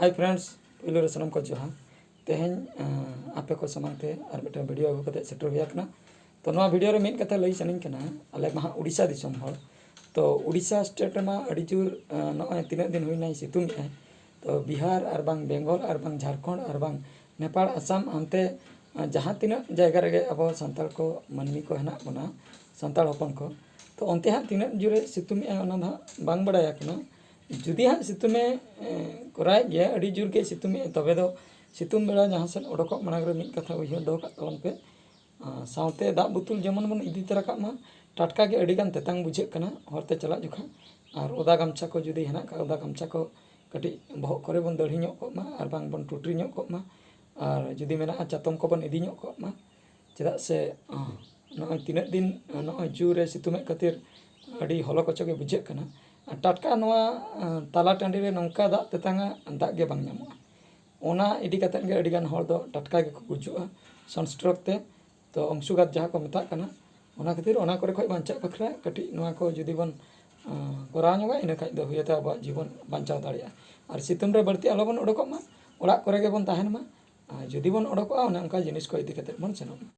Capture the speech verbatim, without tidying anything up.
Hi friends, ᱯᱩᱭᱞᱩ ᱨᱮ ᱥᱟᱱᱟᱢ ᱠᱚ ᱡᱚᱦᱟᱨ᱾ ᱛᱮᱦᱮᱧ ᱟᱸ, ᱟᱯᱮ ᱠᱚ ᱥᱟᱢᱟᱝ ᱛᱮ ᱟᱨ ᱢᱤᱫᱴᱟᱝ ᱵᱷᱤᱰᱤᱭᱳ ᱟᱹᱜᱩ ᱠᱟᱛᱮ ᱥᱮᱴᱮᱨ ᱦᱩᱭ ᱟᱠᱟᱱᱟ᱾ ᱛᱚ ᱱᱚᱣᱟ ᱵᱷᱤᱰᱤᱭᱳ ᱨᱮ ᱢᱤᱫ ᱠᱟᱛᱷᱟ ᱞᱟᱹᱭ ᱥᱟᱱᱟᱧ ᱠᱟᱱᱟ, ᱟᱞᱮ ᱢᱟ ᱦᱟᱸᱜ ᱩᱰᱤᱥᱟ ᱫᱤᱥᱚᱢ ᱦᱚᱲ᱾ ᱛᱚ ᱩᱰᱤᱥᱟ ᱥᱴᱮᱴ ᱨᱮᱢᱟ ᱟᱹᱰᱤ ᱡᱳᱨ ᱟᱸ, ᱱᱚᱜᱼᱚᱭ ᱛᱤᱱᱟᱹᱜ ᱫᱤᱱ ᱦᱩᱭᱱᱟᱭ ᱥᱤᱛᱩᱝ ᱮᱫᱟᱭ᱾ ᱛᱚ ᱵᱤᱦᱟᱨ ᱟᱨ ᱵᱟᱝ ᱵᱮᱝᱜᱚᱞ ᱟᱨ ᱵᱟᱝ ᱡᱷᱟᱲᱠᱷᱚᱸᱰ ᱟᱨ ᱵᱟᱝ ᱱᱮᱯᱟᱲ, ᱟᱥᱟᱢ, ᱦᱟᱱᱛᱮ ᱟᱸ, ᱡᱟᱦᱟᱸ ᱛᱤᱱᱟᱹᱜ ᱡᱟᱭᱜᱟ ᱨᱮᱜᱮ ᱟᱵᱚ ᱥᱟᱱᱛᱟᱲ ᱠᱚ ᱢᱟᱹᱱᱢᱤ ᱠᱚ ᱦᱮᱱᱟᱜ ᱵᱚᱱᱟ, ᱥᱟᱱᱛᱟᱲ ᱦᱚᱯᱚᱱ ᱠᱚ, ᱛᱚ ᱚᱱᱛᱮ ᱦᱟᱸᱜ ᱛᱤᱱᱟᱹᱜ ᱡᱳᱨᱮ ᱥᱤᱛᱩᱝ ᱮᱫᱼᱟ ᱚᱱᱟ ᱫᱚ ᱦᱟᱸᱜ ᱵᱟᱝ ᱵᱟᱲᱟᱭ ᱟᱠᱟᱱᱟ᱾ ᱡᱩᱫᱤ ᱦᱟᱸᱜ ᱥᱤᱛᱩᱝ ᱮ ᱮᱸ, ᱠᱚᱨᱟᱣᱮᱫ ᱜᱮᱭᱟ, ᱟᱹᱰᱤ ᱡᱳᱨ ᱜᱮ ᱥᱤᱛᱩᱝ ᱮᱫᱼᱟ, ᱛᱚᱵᱮ ᱫᱚ ᱥᱤᱛᱩᱝ ᱵᱮᱲᱟ ᱡᱟᱦᱟᱸ ᱥᱮᱫ ᱚᱰᱚᱠᱚᱜ ᱢᱟᱲᱟᱝ ᱨᱮ ᱢᱤᱫ ᱠᱟᱛᱷᱟ ᱩᱭᱦᱟᱹᱨ ᱫᱚᱦᱚ ᱠᱟᱜ ᱛᱟᱵᱚᱱ ᱯᱮ, ᱟᱨ ᱥᱟᱶᱛᱮ ᱫᱟᱜ ᱵᱳᱛᱚᱞ ᱡᱮᱢᱚᱱ ᱵᱚᱱ ᱤᱫᱤ ᱛᱚᱨᱟ ᱠᱟᱜ ᱢᱟ᱾ ᱴᱟᱴᱠᱟ ᱜᱮ ᱟᱹᱰᱤ ᱜᱟᱱ ᱛᱮᱛᱟᱝ ᱵᱩᱡᱷᱟᱹᱜ ᱠᱟᱱᱟ ᱦᱚᱨᱛᱮ ᱪᱟᱞᱟᱜ ᱡᱚᱠᱷᱟ᱾ ᱟᱨ ᱚᱫᱟ ᱜᱟᱢᱪᱷᱟ ᱠᱚ ᱡᱩᱫᱤ ᱦᱮᱱᱟᱜ ᱠᱷᱟᱡ, ᱚᱫᱟ ᱜᱟᱢᱪᱷᱟ ᱠᱚ ᱠᱟᱹᱴᱤᱡ ᱵᱚᱦᱚᱜ ᱠᱚᱨᱮ ᱵᱚᱱ ᱫᱟᱹᱲᱦᱤ ᱧᱚᱜ ᱠᱚᱜ ᱢᱟ, ᱟᱨ ᱵᱟᱝ ᱵᱚᱱ ᱴᱩᱴᱨᱤ ᱧᱚᱜ ᱠᱚᱜ ᱢᱟ᱾ ᱟᱨ ᱡᱩᱫᱤ ᱢᱮᱱᱟᱜᱼᱟ, ᱪᱟᱛᱚᱢ ᱠᱚᱵᱚᱱ ᱤᱫᱤ ᱧᱚᱜ ᱠᱚᱜ ᱢᱟ᱾ ᱪᱮᱫᱟᱜ ᱥᱮ ᱟᱸ, ᱱᱚᱜᱼᱚᱭ ᱛᱤᱱᱟᱹᱜ ᱫᱤᱱ ᱟᱸ, ᱱᱚᱜᱼᱚᱭ ᱡᱳᱨᱮ ᱥᱤᱛᱩᱝ ᱮᱫ ᱠᱷᱟᱹᱛᱤᱨ ᱟᱹᱰᱤ ᱦᱚᱞᱚ ᱠᱚᱪᱚ ᱜᱮ ᱵᱩᱡᱷᱟᱹᱜ ᱠᱟᱱᱟ᱾ ᱟᱨ ᱴᱟᱴᱠᱟ ᱱᱚᱣᱟ ᱟᱸ, ᱛᱟᱞᱟ ᱴᱟᱺᱰᱤ ᱨᱮ ᱱᱚᱝᱠᱟ ᱫᱟᱜ ᱛᱮᱛᱟᱝᱟ, ᱫᱟᱜ ᱜᱮ ᱵᱟᱝ ᱧᱟᱢᱚᱜᱼᱟ᱾ ᱚᱱᱟ ᱤᱫᱤ ᱠᱟᱛᱮᱫ ᱜᱮ ᱟᱹᱰᱤᱜᱟᱱ ᱦᱚᱲ ᱫᱚ ᱴᱟᱴᱠᱟ ᱜᱮᱠᱚ ᱜᱩᱡᱩᱜᱼᱟ ᱥᱟᱱᱥᱴᱨᱳᱠ ᱛᱮ᱾ ᱛᱚ ᱚᱝᱥᱩᱜᱷᱟᱛ ᱡᱟᱦᱟᱸ ᱠᱚ ᱢᱮᱛᱟᱜ ᱠᱟᱱᱟ, ᱚᱱᱟ ᱠᱷᱟᱹᱛᱤᱨ ᱚᱱᱟ ᱠᱚᱨᱮ ᱠᱷᱚᱱ ᱵᱟᱧᱪᱟᱜ ᱵᱟᱠᱷᱨᱟ ᱠᱟᱹᱴᱤᱡ ᱱᱚᱣᱟ ᱠᱚ ᱡᱩᱫᱤ ᱵᱚᱱ ᱟᱸ, ᱠᱚᱨᱟᱣ ᱧᱚᱜᱟ, ᱤᱱᱟᱹ ᱠᱷᱟᱡ ᱫᱚ ᱦᱩᱭᱟᱛᱮ ᱟᱵᱚᱣᱟᱜ ᱡᱤᱵᱚᱱ ᱵᱟᱧᱪᱟᱣ ᱫᱟᱲᱮᱭᱟᱜᱼᱟ᱾ ᱟᱨ ᱥᱤᱛᱩᱝ ᱨᱮ ᱵᱟᱹᱲᱛᱤ ᱟᱞᱚᱵᱚᱱ ᱚᱰᱚᱠᱚᱜ ᱢᱟ, ᱚᱲᱟᱜ ᱠᱚᱨᱮ ᱜᱮᱵᱚᱱ ᱛᱟᱦᱮᱱ ᱢᱟ᱾ ᱟᱨ ᱡᱩᱫᱤ ᱵᱚᱱ ᱚᱰᱚᱠᱚᱜᱼᱟ, ᱚᱱᱮ ᱚᱱᱠᱟ ᱡᱤᱱᱤᱥ ᱠᱚ ᱤᱫᱤ ᱠᱟᱛᱮᱫ ᱵᱚᱱ ᱥᱮᱱᱚᱜ ᱢᱟ᱾